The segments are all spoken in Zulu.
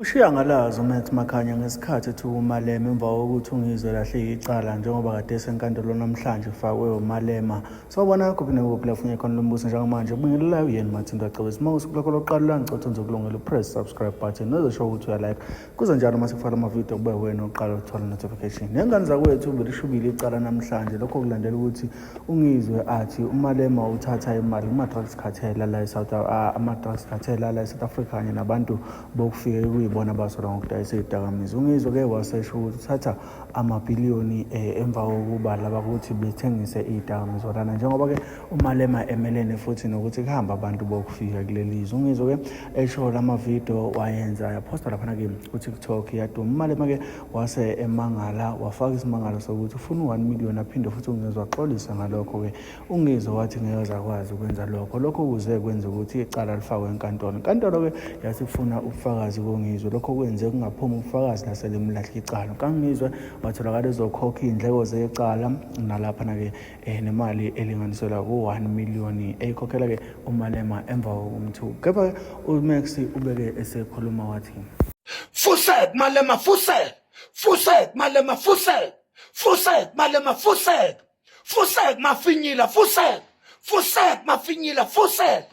Ushiya ngalazi uMax Makhanya ngesikhathi ethuka uMalema emva kokuthi uNgizwe elahleke icala njengoba kade esenkantolo namhlanje ufakwe uMalema. Sawubona kuphi nekuphi la ufunye khona lombuso njengamanje ubingelelayo uyena Mathinto Acebisi. Uma usuku lakho lokuqala la ngicela ukuthi ukulungela upress subscribe button nozosho ukuthi uyalike. Kuze njalo uma sifaka amavidiyo kube wena oqala ukuthola notification. Nengane zakwethu belishubile icala namhlanje lokho kulandela ukuthi uNgizwe athi uMalema uthatha imali kuma-drugs cartel ala e-South ama-drugs cartel ala e-South Africa kanye nabantu bokufika ekuyibona abasolwa ngokudayisa izidakamizwa. UNgizwe-ke wasesho ukuthi uthatha amabhiliyoni emva kokuba laba ukuthi bethengise izidakamizwa lana njengoba-ke uMalema emelene futhi nokuthi kuhambe abantu bokufika kuleli zwe. UNgizwe-ke esho la mavidiyo wayenza yaphosta laphana-ke ku-TikTok yaduma. UMalema-ke wase emangala wafaka isimangalo sokuthi ufuna u-1 million aphinde futhi uNgizwe waxolisa ngalokho-ke. UNgizwe wathi ngeke azakwazi ukwenza lokho. Lokho kuze kwenze ukuthi icala lifakwe enkantolo. Inkantolo-ke yasifuna ubufakazi koNgizwe. Lokho kwenze kungaphumi ubufakazi laselimlahla icala. KaNgizwe watholakala ezokhokha iy'ndleko zecala nalaphana-ke nemali elinganiselwa ku-1 million eyikhokhela-ke uMalema emva kokumthuka. Kepha-ke uMax ubeke esekhuluma wathi Fusek Malema fusek fusek Malema fusek fusek Malema fusek fusek mafinyila fusek fusek mafinyila fusek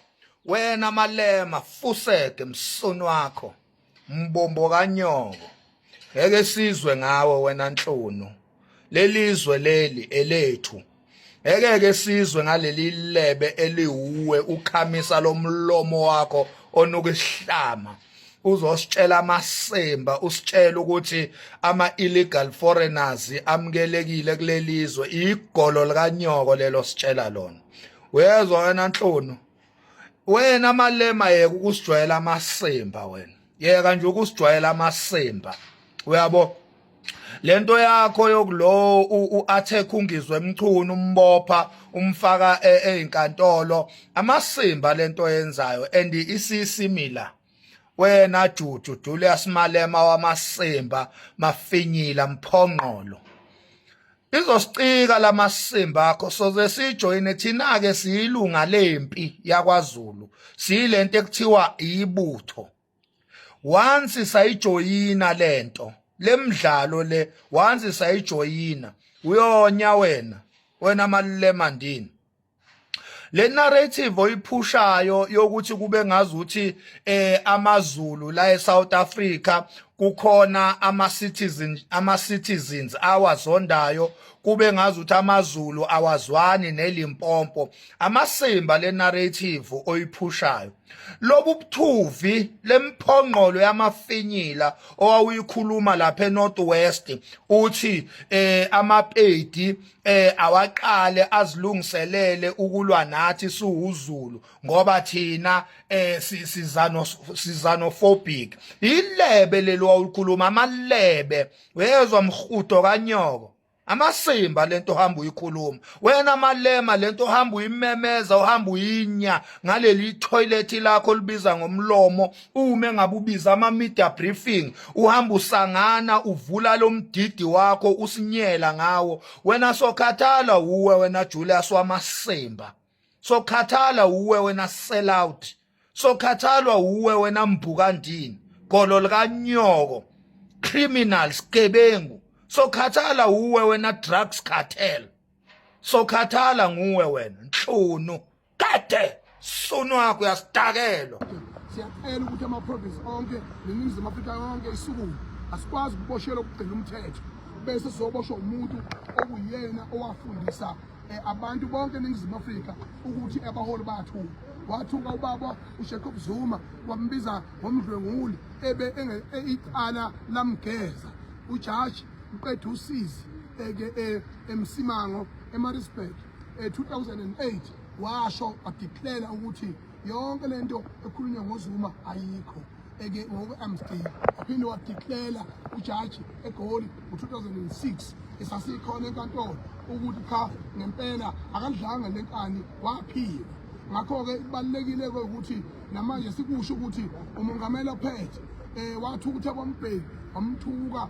wena Malema fusek msunu wakho mbombo kanyoko ngeke sizwe ngawe wena nhlunu lelizwe leli elethu ngeke ke sizwe ngaleli lebe eliwuwe ukhamisa lomlomo wakho onuka isihlama uzositshela amasemba usitshela ukuthi ama illegal foreigners amukelekile kulelizwe igolo likanyoko lelo sitshela lona uyezwa wena nhlunu wena Malema yeka ukusijwayela amasimba wena yeka nje ukusijwayela amasimba uyabo lento yakho yokulo u-attack uNgizwe Mchunu umbopha umfaka ezinkantolo amasimba lento yenzayo and isisimila wena Juju Julius Malema wamasimba mafinyila mphongqolo Izosicika lamasimba akho soze sijoyine thina ke siyilunga lempi yakwaZulu siyilento ekuthiwa ibutho once sayijoyina lento lemidlalo le once sayijoyina uyonya wena wena Malulema ndini Le narrative oyiphushayo yokuthi kube ngazuthi amaZulu la eSouth Africa kukhona ama citizen ama citizens awazondayo kube ngazuthi amaZulu awazwani neLimpopo amasimba le narrative oyiphushayo lobu buthuvi lemphongqolo yamafinyila owawuyikhuluma lapha eNorth West uthi amaPedi awaqale azilungiselele ukulwa nathi siwuZulu ngoba thina sizano sizanophobic ilebe lelo wawukhuluma amalebe uyezwa mhudo kanyoko amasimba lento ohamba uyikhuluma wena Malema lento ohamba uyimemeza uhamba uyinya ngaleli toilet lakho libiza ngomlomo ume ngabe ubiza ama media briefing uhamba usangana uvula lomdidi wakho usinyela ngawo wena sokhathala uwe wena Julius wamasimba sokhathala uwe wena sell out sokhathalwa uwe wena mbukandini golo likanyoko criminal sgebengu sokhathala uwe wena drugs cartel sokhathala nguwe wena nhlunu kade sunu wakho uyasidakelwa Siyacela ukuthi ama-province onke neNingizimu Afrika yonke isukume. Asikwazi ukuboshelwa ukugcina umthetho bese sizoboshwa umuntu okuyena owafundisa abantu bonke eNingizimu Afrika ukuthi abaholi bathuka. Wathuka ubaba uJacob Zuma wambiza ngomdlwenguli ebe icala lamgeza. Ujaji uqeda usizi eke eMsimango eMaritzburg 2008 washo wadeclare ukuthi yonke lento ekhulunywa ngoZuma ayikho eke ngokwe-Amnesty waphinde wadeclare ujaji eGoli ngo-2006 esasikhona enkantolo ukuthi cha ngempela akadlanga lenkani waphiwa. Ngakho-ke kubalulekile-ke ukuthi namanje sikusho ukuthi umongameli ophethe wathuka uThabo Mbeki wamthuka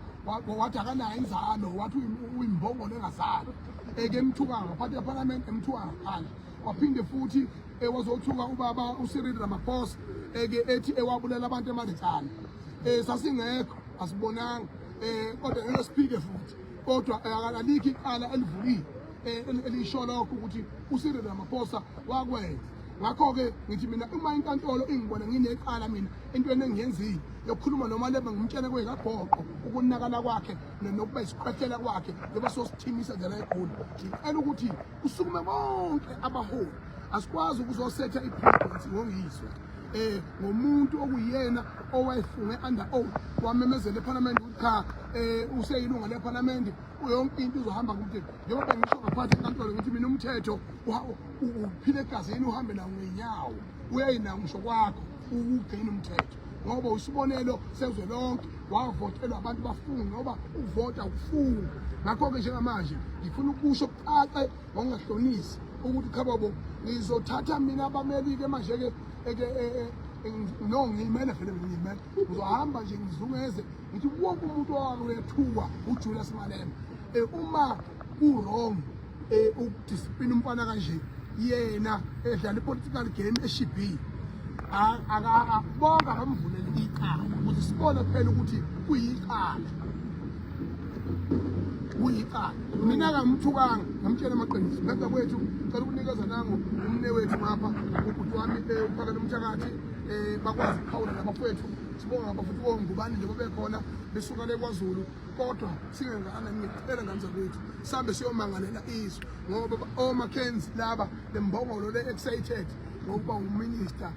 wathi akanayo inzalo wathi uyimbongolo engazali eke emthuka ngaphansi ephalamende emthuka ngaphandle waphinde futhi wazothuka ubaba uCyril Ramaphosa eke ethi ewabulala abantu eMarikana. Sasingekho, asibonanga, kodwa ngeke siphike futhi, kodwa alikho icala elivulile elisho lokho ukuthi uCyril Ramaphosa wakwenza. Ngakho-ke ngithi mina, uma inkantolo ingibona nginecala mina entweni engiyenzile yokukhuluma noMalema, ngimtshele kwezikabhoqo ukunakala kwakhe nokuba isikhwehlela kwakhe njengoba sosithimisa nje la eGoli, ngicela ukuthi kusukume bonke abaholi. Asikwazi ukuzosetha i-precedence ngoNgizwe, ngomuntu okuyena owayefunge under oath, wamemezela eParliament ukuthi cha, useyilunga leParliament, yonke into izohamba ngomthetho. Njengoba bengisho ngaphansi enkantolo, ngithi mina umthetho uphila egazini, uhambe nawo ngey'nyawo, uyayinawo ngisho kwakho ukugcina umthetho, ngoba usibonelo sezwe lonke, wavotelwa abantu bafunga, ngoba ukuvota ukufunga. Ngakho-ke njengamanje ngifuna ukusho kucace ngokungahlonisi ukuthi khababo ngizothatha mina abameli-ke manje-ke eke no ngiyimele vele, ngiyimele, ngizohamba nje ngizungeze, ngithi wonke umuntu owake uyethukwa uJulius Malema, uma ku-wrong ukudisciplina umfana kanje, yena edlala i-political game eshibhile, bonke akamvulele icala ukuthi sibone phela ukuthi kuyicala, kuyicala. Mina kamthukanga, ngamtshela amaqiniso. Ngapha kwethu cela ukunikeza nangu umne wethu ngapha, ubhuti wami, uPhakela Umthakathi, bakwazi ukuphawula nabafowethu. Sibonga ngapha futhi kongubani nje bekhona besuka le KwaZulu, kodwa singengana, ngicela ngane zakwethu sihambe siyomangalela izwe, ngoba oMackenzie laba, lembongolo le excited ngokuba uminister,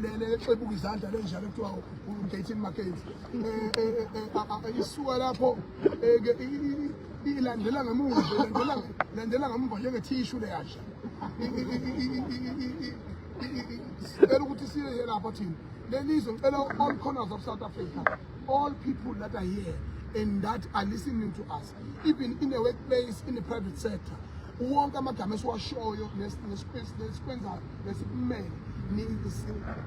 le xebuka izandla lenjalo kuthiwa uGayton McKenzie, isuka lapho ke ilandela ngemuva, ilandela ngemuva njengethishu leyasha. Sicela ukuthi siye lapha thina lelizwe. Ngicela all corners of South Africa, all people that are here and that are listening to us, even in the workplace, in the private sector, wonke amagama esiwashoyo nesikwenzayo nesikumele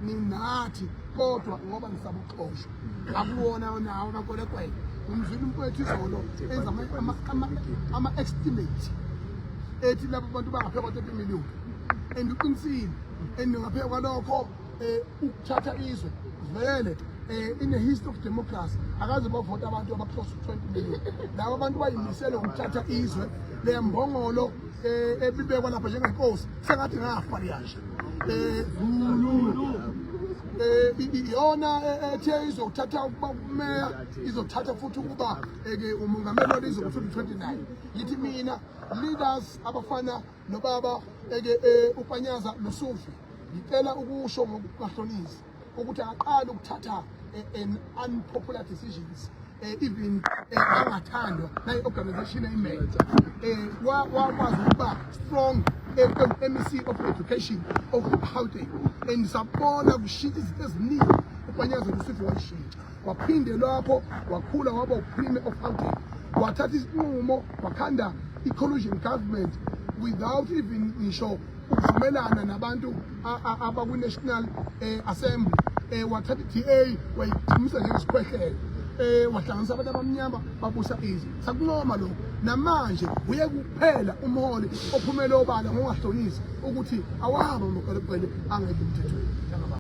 ninathi, kodwa ngoba nisabuxoshwa akuwona nawo kakwelekwele. Ngimzwile umfowethu izolo enza ama-estimate ethi labo bantu bangaphezu kwa-30 million, and uqinisile. And ngaphezu kwalokho, ukuthatha izwe vele, in the history of democracy akaze bavota abantu abaclose to 20 million. Laba bantu bayimisele ukuthatha izwe. Le mbongolo ebibekwa lapha njengenkosi sengathi ngafa liyanje, iyona ethe izothatha ukuba umeya, izothatha futhi ukuba ke umongameli welizwe ngo-2029. Ngithi mina, leaders abafana nobaba eke uPanyaza Lesufi, ngicela ukusho ngokungahlonisi ukuthi akaqali ukuthatha an unpopular decisions, even angathandwa nayi-organization eyimele. Wakwazi ukuba strong MEC of education of Gauteng, and sabona kushintsha izinto eziningi. UPanyaza Lesufi wayishintsha, waphinde lapho wakhula waba upremier of Gauteng, wathatha isinqumo, wakhanda i-coalition government without even ngisho ukuvumelana nabantu abakwi-National Assembly. Wathatha i-DA wayijimisa njengesikhwehlela, wahlanganisa abantu abamnyama, babusa izwe. Sakuncoma lokho. Namanje uye kuphela umholi ophumele obala ngokungahlonisi ukuthi awabo amakwelekwele angekho emthethweni.